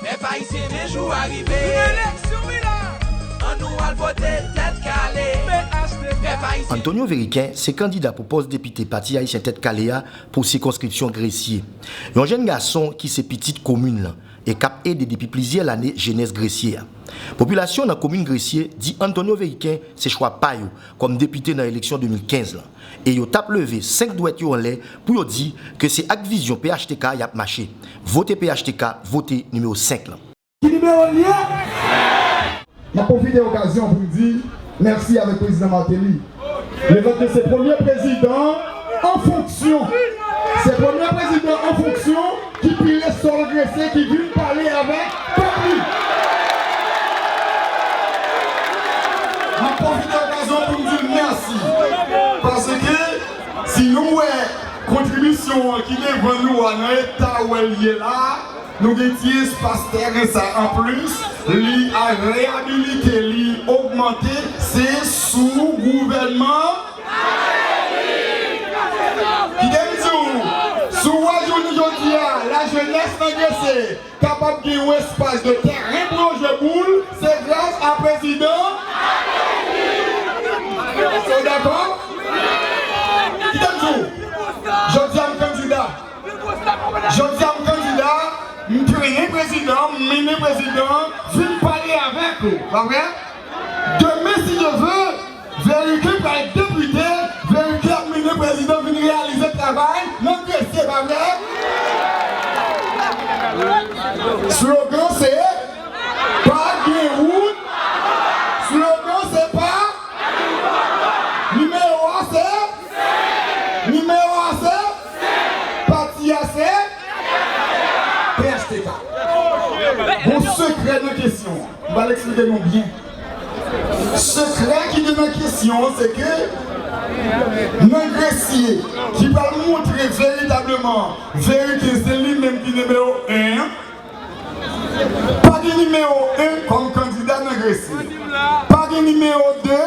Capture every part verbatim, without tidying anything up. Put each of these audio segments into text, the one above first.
Pèp ayisyen, men jou a rive. Eleksyon wi la. Annou al vote tèt kale. P H T K. Pèp ayisyen. Antonio Vériquin se kandida pou pòs depite Pati Ayisyen Tèt Kale a pou sikonskripsyon Gresye. Yon jèn gason ki se pitit komin lan e k ap ede depi plizyè lane jenès Gresye a. Popilasyon nan komin Gresye di Antonio Vériquin se chwa pa yo kòm depite nan eleksyon de mil kenz lan. E yo t ap leve senk dwèt yo anlè pou yo di ke se ak vizyon P H T K y ap mache. Vote P H T K, vote nimewo senk lan. Ki nimewo l ye? M ap pwofite okazyon pou m di mèsi avèk Prezidan Martelly. Lefètke se premye prezidan an fonksyon, se premye prezidan an fonksyon ki pile sòl Gresye, ki vin pale avèk pèp li. M ap pwofite okazyon pou m di l mèsi. Paske si nou wè kontribisyon an ki devan nou a nan eta w wè l ye la, nou gen ti espas tèren sa anplis, li a reyabilite, li ogmante, se sou gouvènman. Kite m di w, si w wè jounen jodi a, lajenès nan Gresye kapab gen yon espas de tèren pou yo jwe boul, se gras a prezidan. Èske w dakò? Kite m di w, jodi a m kandida. Jodi a m kandida, m trennen prezidan, m mennen prezidan, vin pale avèk ou, pa vre? Demen, si Dye vle, Vériquin pral depite, Vériquin ap mennen prezidan vin reyalize travay nan Gresye, pa vre? Slogan se, pa gen wout. Slogan se pa. Nimewo a se. Nimewo a se. Pati a se. P H T K. Gon sekrè nan kesyon an. M pral eksplike nou byen. Sekrè ki gen nan kesyon an, se ke nan Gresye, ki pral montre veritableman Vériquin se li menm ki nimewo en an. Pa gen nimewo en kòm kandida nan Gresye. Pa gen nimewo de,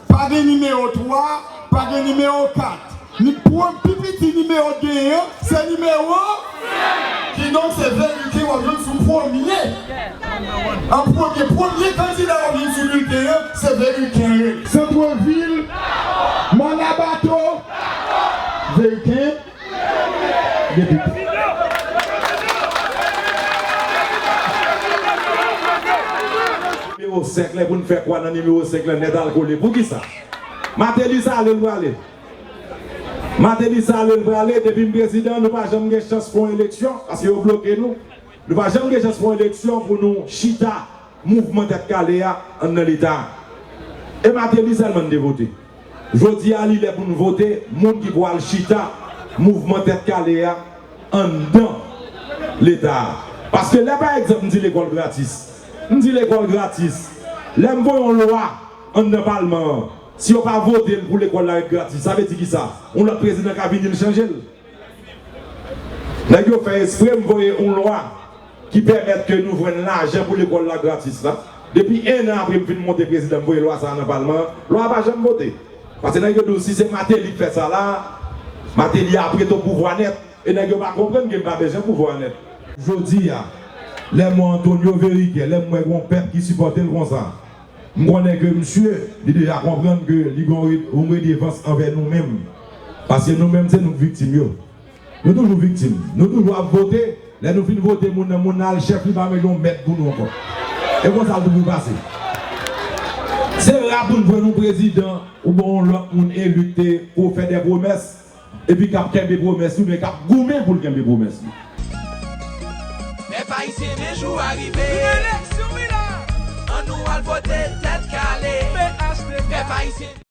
pa gen nimewo twa, pa gen nimewo kat. Ni pwòp pi piti nimewo genyen an, se nimewo. Kidonk, se Vériquin w ap jwenn sou premye. An premye, premye kandida w ap jwenn sou bilten an, se Vériquin an ye. Santvil, Mòn a Bato, Vériquin, depite. Nimewo senk la, pou n fè kwa nan nimewo senk la nèt al kole. Poukisa? Martelly sa ale, l prale. Martelly sa ale, l prale. Depi m prezidan, nou pa janm gen chans fè yon eleksyon, paske yo bloke nou. Nou pa janm gen chans fè yon eleksyon pou nou chita mouvman Tèt Kale a anndan Leta a. E Martelly sèlman n te vote. Jodi a, li lè pou n vote moun ki pral chita mouvman Tèt Kale a anndan Leta a. Paske lè, pa egzanp, m di lekòl gratis, m di lekòl gratis, lè m voye yon lwa anndan palman an, si yo pa vote l pou lekòl la ret gratis, sa vle di kisa? Yon lòt prezidan ka vini, l chanje l. Nèg yo fè espre m voye yon lwa ki pèmèt ke nou jwenn lajan pou lekòl la gratis la. Depi en an apre m fin monte prezidan, m voye lwa sa a nan palman an, lwa a pa janm vote. Paske nèg yo di w, si se Martelly k fè sa la, Martelly apre t o pouvwa nèt. E nèg yo pa konprann ke m pa bezwen pouvwa a nèt. Jodi a, lè m wè Antonio Vériquin, lè m wè gon pèp ki sipòte l konsa, m konnen ke misye, li deja konprann ke li gon re-, yon redevans anvè nou menm. Paske nou menm, se nou k viktim yo. Nou toujou viktim. Nou toujou ap vote. Lè nou fin vote moun nan, moun nan al chèf, li pa menm yon mèt pou nou ankò. E konsa l toujou pase. Se ra pou n jwenn yon prezidan oubyen yon lòt moun eli k te pou fè de pwomès. Epi k ap kenbe pwomès li, oubyen k ap goumen pou l kenbe pwomès li. Pèp ayisyen, men jou a rive. Eleksyon wi la. Annou al vote tèt kale. P H T K. Pèp ayisyen.